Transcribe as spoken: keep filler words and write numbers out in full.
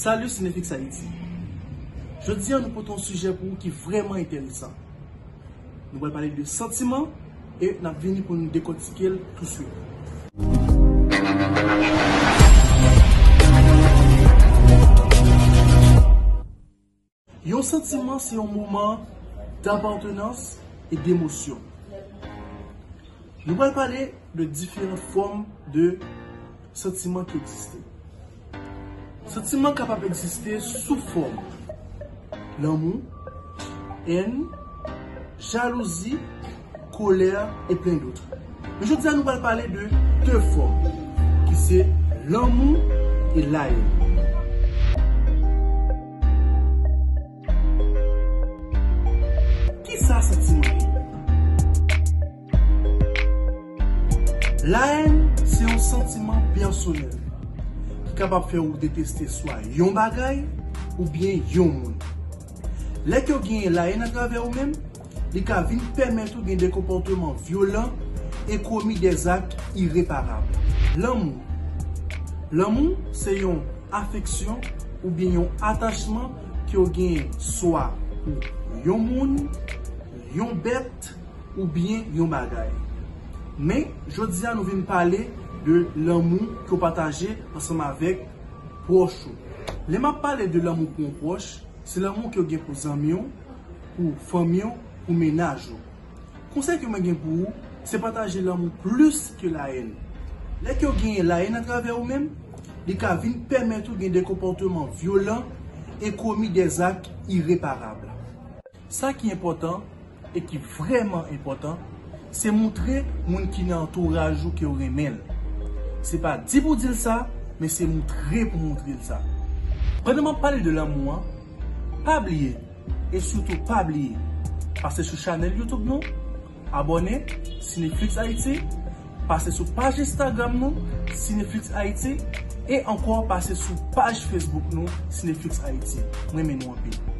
Salut Cineflix Haïti. Jodi a nou pote yon sijè pou ou ki vrèman enteresan. Nou pral pale de santiman e n ap vini pou nou dekòtike l touswit. Yon santiman se yon moman d'apartenance et d'émotion. Nou pral pale de diferan fòm de santiman ki egziste. Santiman kapab egziste sou fòm lanmou, èn, jalouzi, kolè e plen dòt. Men jodi a nou pral pale de de fòm ki se lanmou e laèn. Kisa santiman ye? Laèn se yon santiman pèsonèl ki kapab fè ou deteste swa yon bagay oubyen yon moun. Lè ke w genyen laèn atravè ou menm, li ka vin pèmèt ou gen de konpòteman vyolan e komi de zak ireparab. Lanmou. Lanmou se yon afeksyon oubyen yon atachman ke w genyen swa pou yon moun, yon bèt oubyen yon bagay. Men, jodi a nou vin pale de lanmou ke w pataje ansanm avèk pwòch ou. Lè m ap pale de lanmou pou yon pwòch, se lanmou ke w gen pou zanmi w, pou fanmi w, pou mennaj ou. Konsèy ke mwen gen pou ou, se pataje lanmou plis ke laèn. Lè ke w genyen laèn atravè ou menm, li ka vin pèmèt ou gen de konpòteman vyolan e komi de zak ireparab. Sa ki enpòtan e ki vrèman enpòtan, se moutre moun ki nan antouraj ou ke w renmen l. Se pa di pou di l sa, men se moutre pou moutre l sa. Pandan m ap pale de lanmou an, pa bliye, e sitou pa bliye, pase sou chanèl YouTube nou, abòne, Cineflix Haïti, pase sou paj Instagram nou, Cineflix Haïti, e ankò pase sou paj Facebook nou, Cineflix Haïti. Mwen renmen nou anpil.